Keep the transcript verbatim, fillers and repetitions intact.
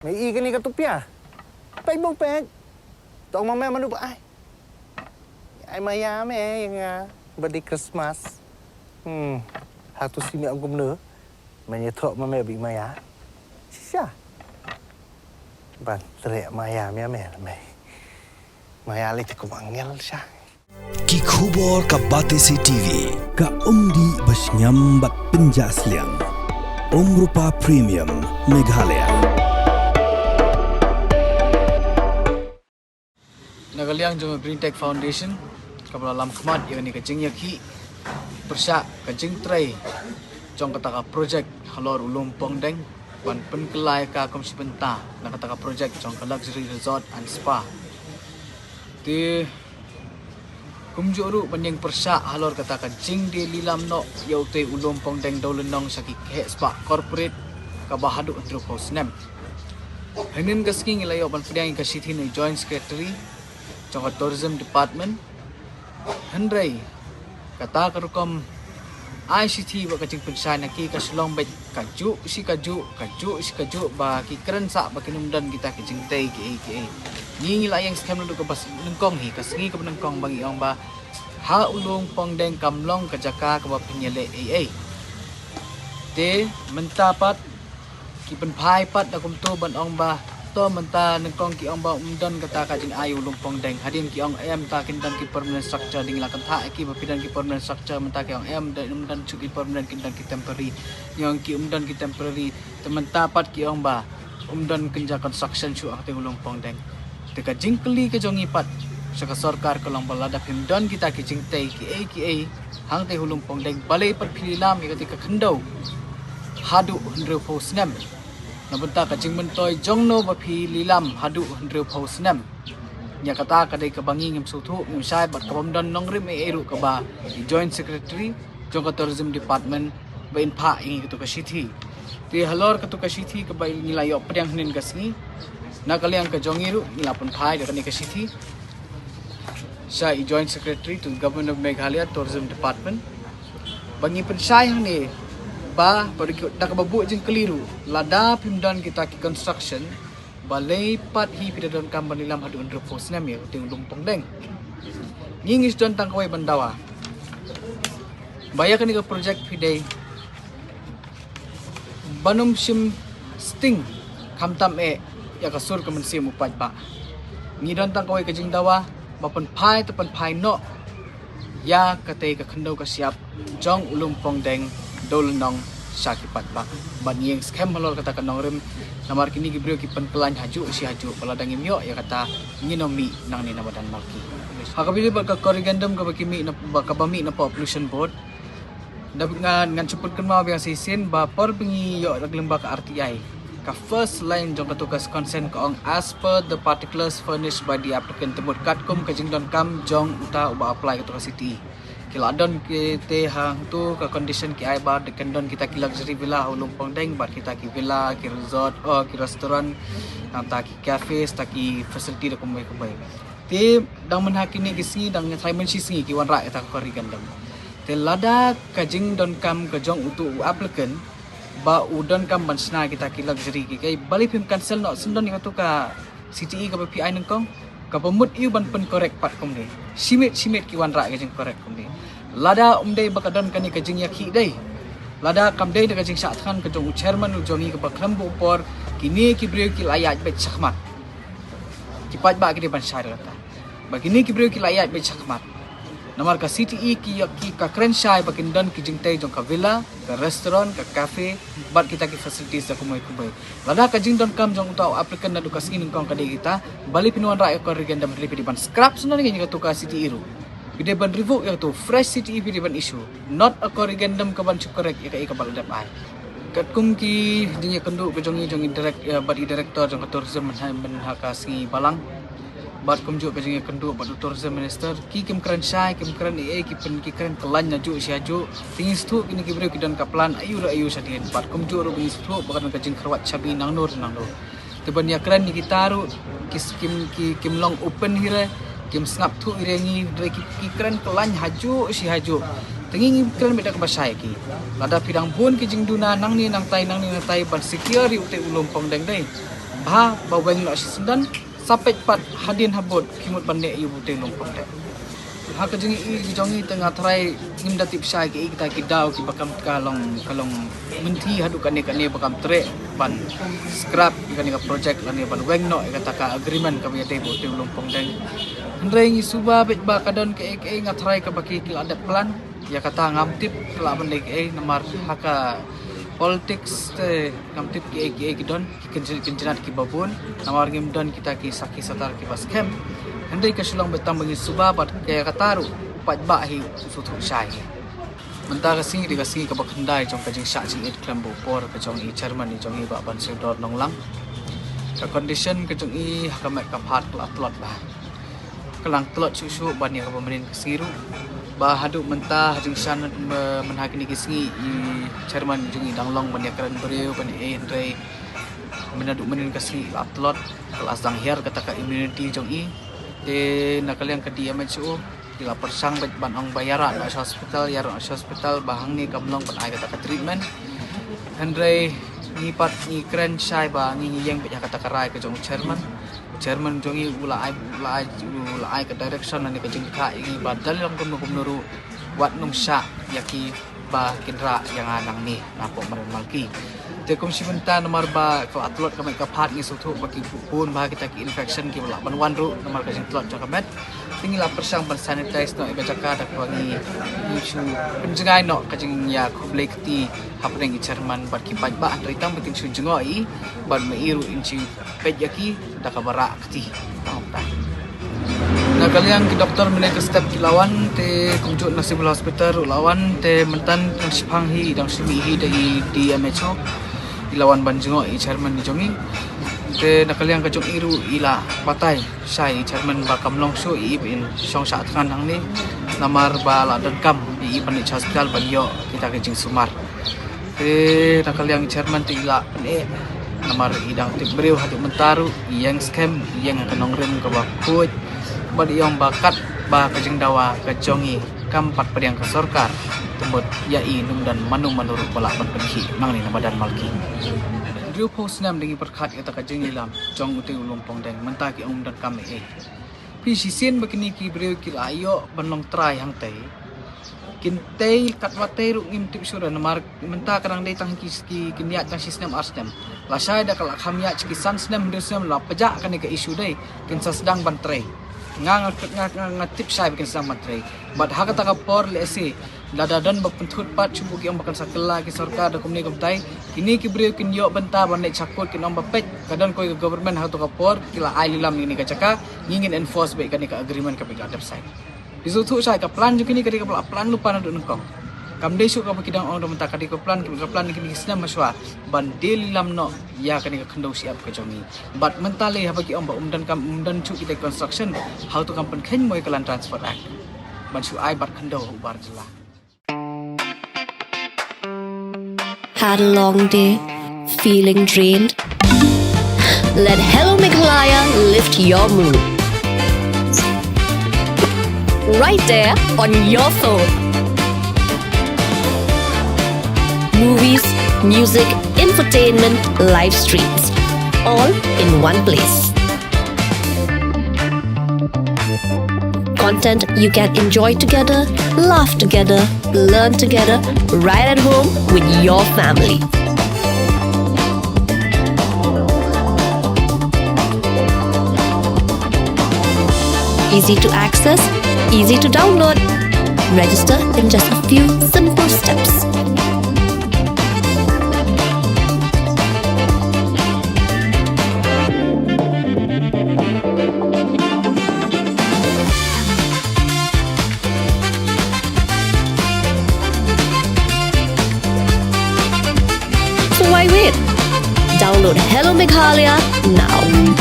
Me i kane ka tupia. Peit bong peit. Tong ma me manu ba ai. Ai maya me ïa nga ba dei Christmas. Hmm. Hatu si me ong kumno. Me ïa thok ma me bi maya. Shisha. Ban treh maya me me me. Maya le te kum angel sha. Ki khubor ka Batesi T V. Ka umdih ba shngiam bad pynjah sliang. Umrupa Premium Meghalaya. Na ka liang jong ka Green Tech Foundation, kaba la lam khmat ïa kane ka jingïakhih pyrshah ka jingtrei jong kata ka projek halor u Lum Pongdeng, ban pynkylla ïa ka kum shi bynta na kata ka projek jong ka Luxury Resort and Spa. Te kumjuh ruh ban ïeng pyrshah halor kata ka jingdie lilam noh ïa utei u Lum Pongdeng Dewlynnong sha ki kehspah corporate kaba haduh hynriewphew snem. Hynnin ka sngi ngi la ïoh ban pdiang ïa ka shithi na i Joint Secretary jong ka Tourism Department. Hynrei kata ka rukom ai shithi bad ka jingpynshai na ki ka shu long beit kajuh shi kajuh, kajuh shi kajuh ba ki kren sah ba kin ym don kita ki jingtei kiei kiei. Ngi ngi la ïeng skhem naduh kaba nyngkong hi, ka sngi kaba nyngkong ba ngi ong ba ha u Lum Pongdeng kam long ka jaka kaba phin ïaleh ei ei. Te mynta pat ki pynphai pat da kumto ban ong ba to mynta nyngkong ki ong ba ym don kata ka jingai u Lum Pongdeng. Hadien ki ong em ta kin don ki permanent structure, dei ngi la kynthah ïa ki ba phi don ki permanent structure, mynta ki ong em, da ym don shuh ki permanent, kin don ki temporary. Ngi ong ki ym don ki temporary. Te mynta pat ki ong ba ym don kynja construction shuh hangtei u Lum Pongdeng. Te ka jingkylli ka jong ngi pat sha ka sorkar ka long ba lada phim don kita ki jingtei kiei kiei hangtei u Lum Pongdeng, balei pat phi lilam ïa katei ka khyndew haduh hynriewphew snem? Na bynta ka jingmyntoi jong no ba phi lilam haduh hynriewphew snem? Ïa kata ka dei kaba ngi ngim sngewthuh, ngim shai bad kaba ym don nongrim ei ei ruh kaba i Joint Secretary jong ka Tourism Department ba in phah ïa ngi kato ka shithi. Te halor kato ka shithi kaba ngi la ïoh pdiang hynnin ka sngi, na ka liang ka jong ngi ruh ngi la pynphai da kane ka shithi sha i Joint Secretary to the Government of Meghalaya Tourism Department ba ngi pynshai hangne ba, ba da kaba buh jingkylli ruh, lada phim don kita ki construction, balei pat hi phi da donkam ban lilam haduh hynriewphew snem ïa utei u Lum Pongdeng? Ngi ngi sdang tang kawei ban dawa ba ïa kane ka projek phi dei ban ym shim sting khamtam eh ïa ka sur ka mynsiem u paidbah. Ngi don tang kawei ka jingdawa ba pynphai te pynphai noh ïa katei ka khyndew ka shyiap jong u Lum Pongdeng Dewlynnong sha ki paidbah. Bad ngi ïeng skhem halor kata ka nongrim, namar kine ki briew ki pynkylla hajuh shi hajuh, ba lada ngim ïoh ïa kata ngin ym mih nangne na madan Malki. Ha kaba ïadei bad ka corrigendum kaba ki mih na, ba kaba mih na Pollution Board, da ngan, ngan shu pynkynmaw biang shisien ba por ba ngi ïoh da ka lyngba ka R T I, ka first line jong kato ka consent ka ong as per the particulars furnished by the applicant, te mut katkum ka jingdonkam jong uta uba apply kato ka C T E. Ki la don kite hangto ka condition ki ai ba kan don kita ki luxury villa ha u Lum Pongdeng bad kita ki villa, ki resort, oh, ki restaurant, nangta ki cafes, ta ki facility da kumwei kumwei. Te dang mynha kine ki sngi, dang tharai mynshi sngi ki wanrah ïa kata ka corrigendum. Te lada ka jingdonkam ka jong uto u applicant ba u donkam ban shna kita ki luxury kiei kiei, balei phim cancel noh shen don ïa kato ka C T E kaba phi ai nyngkong? Kaba mut ïa u ban pyncorrect pat kumne. Shimet shimet ki wanrah ka jingcorrect kumne. Lada ym dei ba ka don kane ka jingïakhih dei, lada kam dei da ka jingshah thngan ka jong u chairman u jong ngi kaba khlem buh por, kine ki briew ki la ïaid beit shakhmat. Ki paidbah ki dei ban shai da kata. Ba kine ki briew ki la ïaid beit shakhmat. Namar ka C T E ki ïa ki ka kren shai ba kin don ki jingtei jong ka villa, ka restaurant, ka cafe, bad kita ki facilities da kumwei kumwei. Lada ka jingdonkam jong uta u applicant naduh ka sngi nyngkong ka dei kita, balei phin wanrah ïa ka corrigendum, hynrei phi dei ban scrap shen don ïa kato ka C T E ruh. Phi dei ban revoke ïa kato, fresh C T E phi dei ban issue. Not a corrigendum ka ban shu correct ïa kaei kaba la dep ai. Katkum ki jingïakynduh ka jong i, jong i direct, eh, bad i director jong ka tourism mynha, mynha ka sngi balang. Bad kumjuh ka jingïakynduh bad u tourism minister. Ki kim kren shai, kim kren ei ei, ki pyn, ki kren kyllain najuh shi hajuh. Te ngi sngewthuh kine ki briew ki don ka plan aiu re aiu shadien. Bad kumjuh ruh ngi sngewthuh ba ka don ka jingkyrwat shabi nangno re nangno. Te ban ïakren ïa kita ruh ki skim ki, kim long open hi re, kim sngap thuh hi re ngi, re ki, ki kren kyllain hajuh shi hajuh. Te ngi ngi kren beit da kaba shai ki. Lada phi dang bun ki jingduna nangne nangtai, nangne nangtai ban secure ïa utei u Lum Pongdeng dei. Bha ba weng noh shisyndon, sa peit pat hadien habud ki mut ban leh ïa u Butei Longpong Deng. Ha ka jingïohi jong ngi te nga tharai ngim da tip shai kiei kita ki daw kiba kam ka long, ka long mynthi haduh kane kane ba kam treh ban scrap ïa kane ka project lane ban weng noh ïa kata ka agreement kaba ïadei bad u Butei Longpong Deng. Hynrei ngi suba beit ba ka don kaei kaei, nga tharai kaba ki, ki la dep plan. Ïa kata ngam tip ka lah ban dei kaei, namar ha ka politics te ngam tip kiei kiei ki don ki kynjin-, kynjinat kiba bun, namar ngim don kita ki sakhi satar kiba skhem. Hynrei ka shu long beit tang ba ngi suba bad ka, kata ruh u paidbah hi u sngewthuh shai. Mynta ka sngi dei ka sngi kaba khyndai jong ka jingshah jingit khlem ba u por ka jong i chairman i jong i Bah Bansiewdor Nonglang. Ka condition ka jong i ha ka met ka phad ka la tlot bha. Ka la tlot shuh shuh ban ïa kaba mynnin ka sngi ruh. Ba haduh mynta ha jingshisha mynta kine ki sngi i chairman jong i dang long ban ïakren briew ban ïa, hynrei mynta haduh mynnin ka sngi la tlot, ka la sdang hiar kata ka immunity jong i. Te na ka liang ka D M H O ki la pyrshang beit ban ong ba ïarap noh sha hospital, ïarap noh sha hospital, ba hangne kam long ban ai kata ka treatment. Hynrei ngi pat ngi kren shai ba ngi, ngi ïeng beit ha kata ka rai ka jong u chairman. U chairman jong i u la ai, u la ai, u la ai ka direction lane ka jingkha ïa ngi ba da long kumno kumno ruh wat nym shah ïa ki ba kin rah ïa nga nangne napoh Mariang Malki. Te kum shi bynta namar ba ka la tlot ka met ka phad, ngi sngewthuh ba ki bun bha kita ki infection kiba lah ban wan ruh namar ka jingtlot jong ka met. Te ngi la pyrshang ban sanitize noh ïa ka jaka da kaba ngi, ngi shu pynjngai noh ka jingïa khublei kti hapdeng i chairman bad ki paidbah, hynrei tang ba kin shu jngoh ïa i bad ma i ruh in shu peit ïa ki da kaba rah kti. Tang ba na ka liang ki doktor mynne ka step ki la wan, te kumjuh na civil hospital ruh la wan, te mynta dang shipang hi, dang shu mih hi da i D M H O. I la wan ban jngoh i chairman i jong i. Te na ka liang ka jong i ruh i la batai shai i chairman ba kam long shuh ïa i ba in shong shah thngan hangne, namar ba la donkam ïa i ban leit sha hospital ban ïoh kita ki jingsumar. Te na ka liang i chairman te i la pyneh namar i dang tip briew haduh mynta ruh, i ïeng skhem, i ïeng ha ka nongrim kaba khuid bad i ong ba katba ka jingdawa ka jong i kam pat pdiang ka sorkar, te mut ïa i ym don mano mano ruh ba lah ban pynkhih nangne na madan Malki. Hynriewphew snem da ngi pyrkhat ïa kata ka jinglilam jong utei u Longpong Deng, mynta ki ong ym donkam ei ei. Phi shisien ba kine ki briew ki la ïoh ban long trai hangtei. Kin tei katba tei ruh ngim tip shuh namar mynta ka dang dei tang ki, ki, kin ïaid tang shi snem ar snem. Lashai da ka la kham ïaid ki san snem hynriew snem la pjah kane ka issue dei kin sa sdang ban trei. Nga, nga, nga, nga, nga tip shai ba kin sdang ban trei. Bad ha kata ka por lehse lada don ba pynthut pat shu buh ki ong ba kan sa kylla ki sorkar da kumne kumtai. Kine ki briew kin ïoh bynta ban leit sha kut kin ong ba peit ka don kawei ka government ha kato ka por ki la ai lilam ïa kane ka jaka, ngi ngin enforce beit kane ka agreement kaba ki la dep sign. Phi sngewthuh shai ka plan jong kine ka dei kaba la plan lypa naduh nyngkong. Kam dei shuh kaba ki dang ong da mynta, ka dei ka plan, ka dei ka plan ïa kine ki snem hashwa ban die lilam noh ïa kane ka khyndew shyiap ka jong ngi. Bad mynta lei haba ki ong ba ym don kam, ym don shuh kita ki construction, ha kato kam pynkheiñ mo ïa ka Land Transport Act ban shu ai bat khyndew ha u bar jylla. Had a long day? Feeling drained? Let Hello Meghalaya lift your mood. Right there on your phone. Movies, music, infotainment, live streams, all in one place. Content you can enjoy together, laugh together, learn together, right at home with your family. Easy to access, easy to download. Register in just a few simple steps. So why wait? Download Hello Meghalaya now.